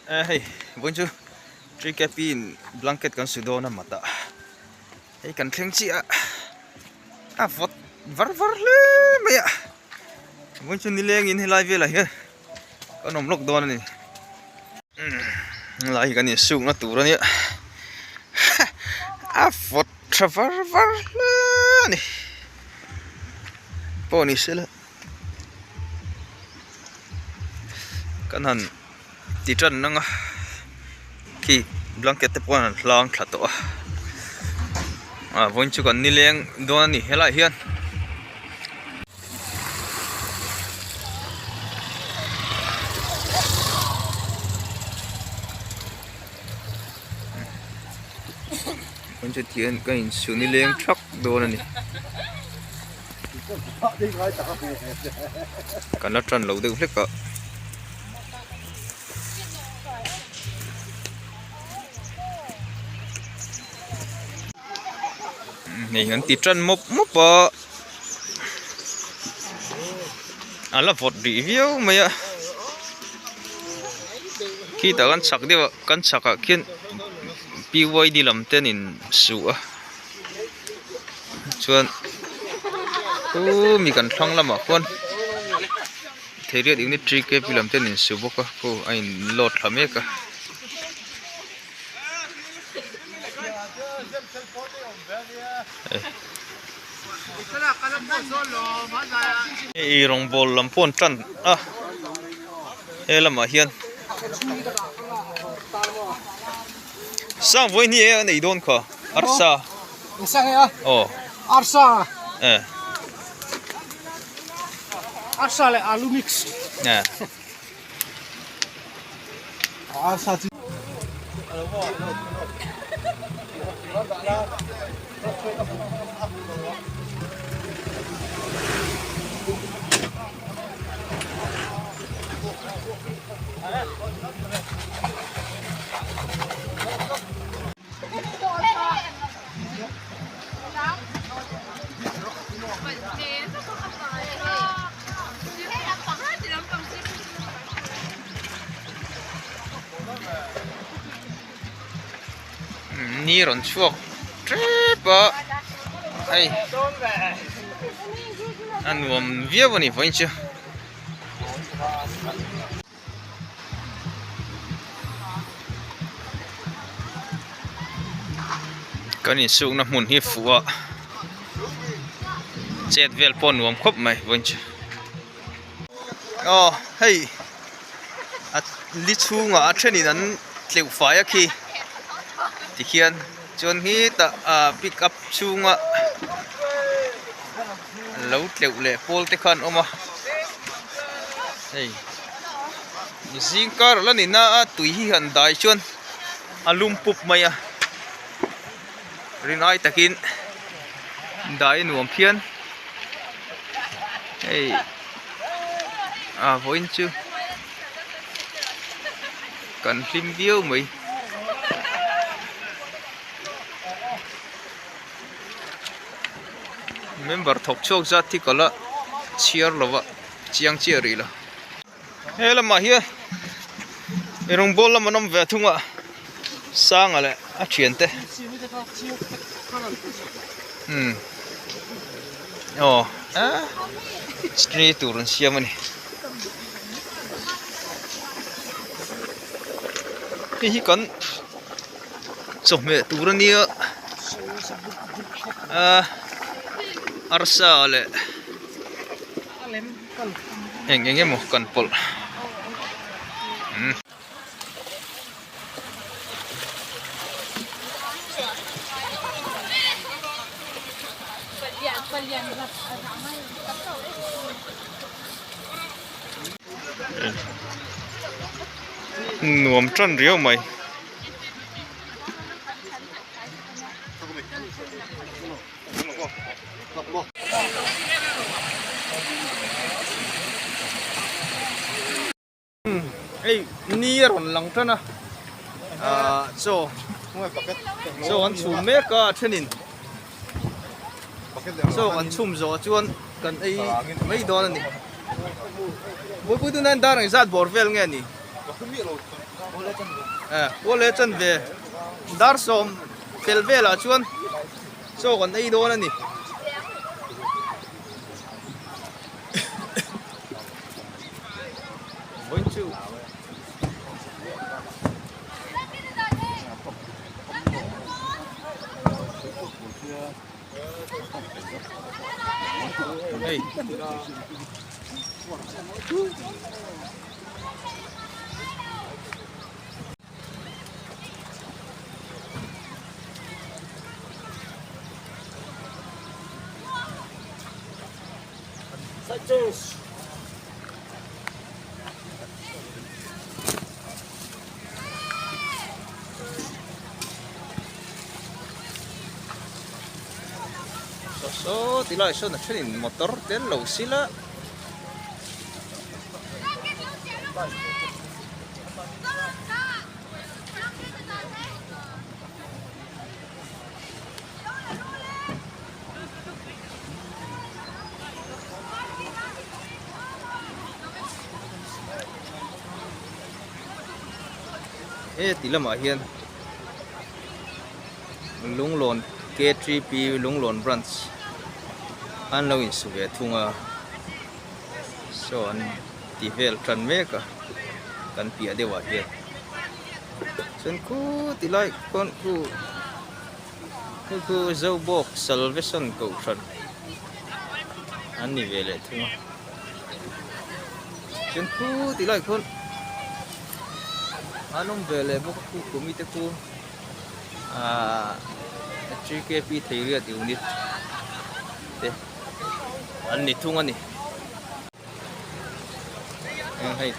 Hei vawiin chu three K P in blanket kan su dawn a mat ah hei kan thleng chiah a a vawt var var hle mai a vawiin chu nileng in helai velah hian kan awm lawk dawn a ni helai hi kan insukna tur a nia a vawt tha var var hle a ni pawh ni sela. Kan han ti tan ang a khi blanket te pawh an hlang thla tawh a ah vawiin chu kan nileng dawn a ni helaiah hian. Vawiin chu tihian ka insu nileng thak dawn a ni. Kan la tan lo deuh hlek a. Hei an ti tan mawp mawp a. A la vawt rih viau mai a. Khitah kan chhak deuh a kan chhak ah khian P Y D lam te an in suh a. Chuan u mi kan thlang lamah khuan Theiriat unit three K P lam te an insu bawk a khu a in load thla mek a. Hei rawngbawl lam pawh an tan a he lamah hian Sang vawi ni e a nei dawn kha arsa. Sang e a? Aw. Arsa. E. Arsa leh alu mix. E. Arsa chu. Ni rawn chhuak tep a hei a nuam viau a ni vawiin chu. Kan insukna hmun hi fuh a chet vel pawh nuam khawp mai vawiin chu aw hei a li chhungah a thenin an tleuh fai a khi tikhian chuan hetah ah pick up chhunga lo tleuh leh pawl te kha an awm a hei zing kar la ni na a tui hi han dai chuan a lum pup mai a rinai takin dai a nuam phian hei a vawiin chu kan hlim viau mai. Member thawk chhuak zat hi ka la chhiar lo va chiang chiah rih lo. He lamah hian rawngbawl lam an awm ve thung a Sanga leh a thiante umm aw stray tur an siam a ni. Hei hi kan. Chawhmeh tur a nia ah arsa leh eng eng emaw kan pawlh umm. Nuam tan riau mai. Hei ni a rawn lang tan a ah chaw chaw an chhum mek a a thenin chaw an chhum zawh chuan kan ei mai dawn a ni buaipui tunah hian dar engzat bawr vel nge a ni. Kua leh chan ve dar sawm fel velah chuan chaw kan ei dawn a ni. Vawiin chu. Hei. Saw saw ti lai sawn a thenin motor te an lo sil a. Heti lamah hian Lunglawn K3P Lunglawn branch an lo insu ve thung a saw an ti vel tan mek a kan piah deuh ah hian chuan khuti lai khawn khu Hei chu Zobawk Salvation Kohhran an ni ve leh thung a chuan khu tih lai khawn an awm ve leh bawk a khu khu mite khu ahh G K P Theiriat unit te an ni thung a ni. Eng hei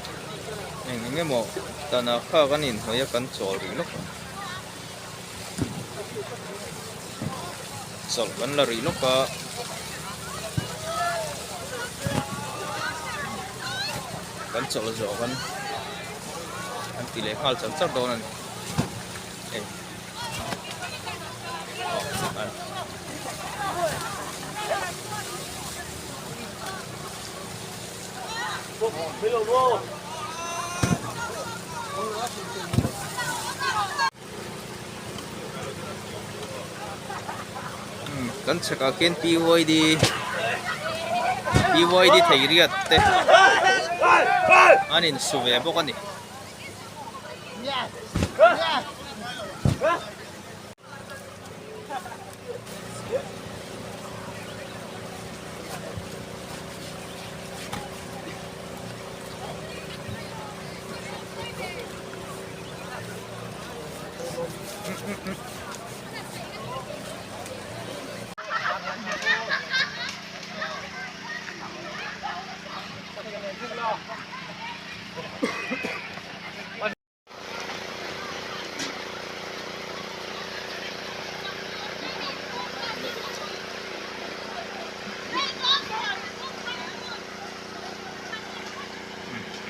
eng eng emaw tana kha kan inhnawih a kan chawl rih lawk a chawlh kan la rih lawk a kan chawlh zawh kan an ti leh nghal char char dawn a ni hei. Kan chhakah khian PYD PYD Theiriat te an insu ve bawk a ni.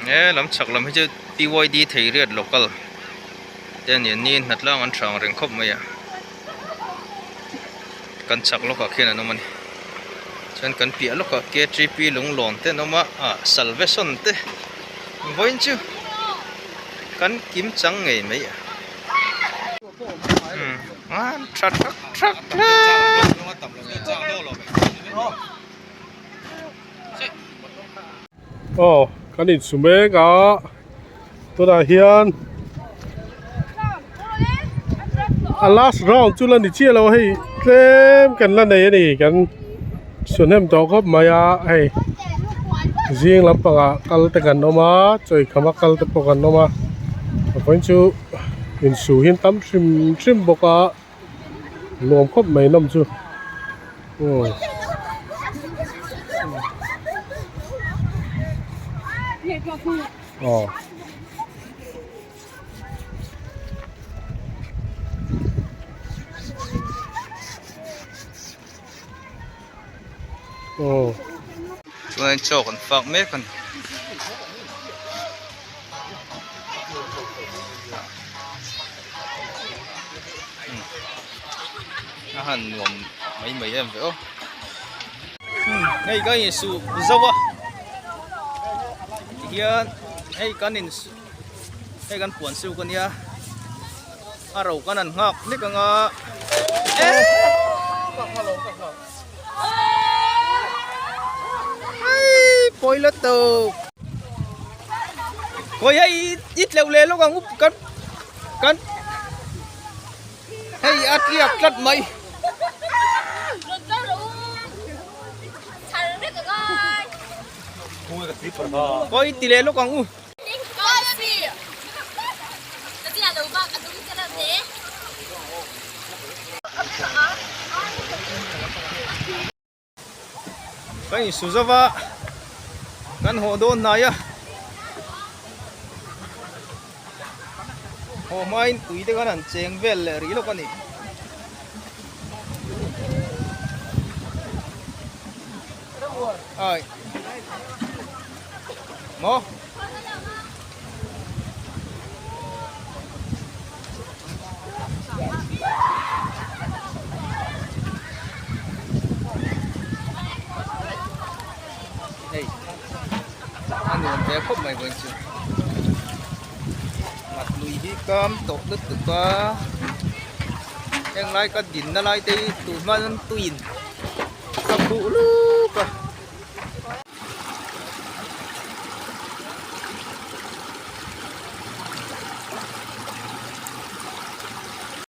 He lam chhak lam hi chu P Y D Theiriat local te a ni an ni hnatlang an hrang reng khawp mai a kan chhak lawkah khian an awm a ni chuan kan piah lawkah K three P Lunglawn te an awm a ah Salvation te vawiin chu kan kim chang ngei mai a umm tha thak thak hle. Aw kan insu mek a tunah hian a last round chu la ni chiah lo hei tlem kan la nei a ni kan su hnem tawh khawp mai a hei zing lampangah kal te kan awm a chawikhama kal te pawh kan awm a vawiin chu insu hi an tam hrim hrim bawk a. Nuam khawp mai nawm chu aw. Aw. Aw. Chuanin chaw kan fak mek a ni. A han nuam mai mai em ve aw. Hei kan insuh zo a tihian hei kan insuh. Hei kan puan suk ania a ro kan han nghak hlek anga hei pawi la tawp kawi hei i tleuh leh lawk ang up kan kan hei a tliak tlat mai. Kawi ti leh lawk ang u. Kan insu zo va, kan haw dawn hnai a, haw hmain tui te khan an cheng vel leh rih lawk a ni. Ai. Maw? Hei a nuam ve khawp mai vawiin chu mat lui hi kam tawh lutuk a heng lai ka dinna lai te hi tun hma chuan tuiin ka khuh lut.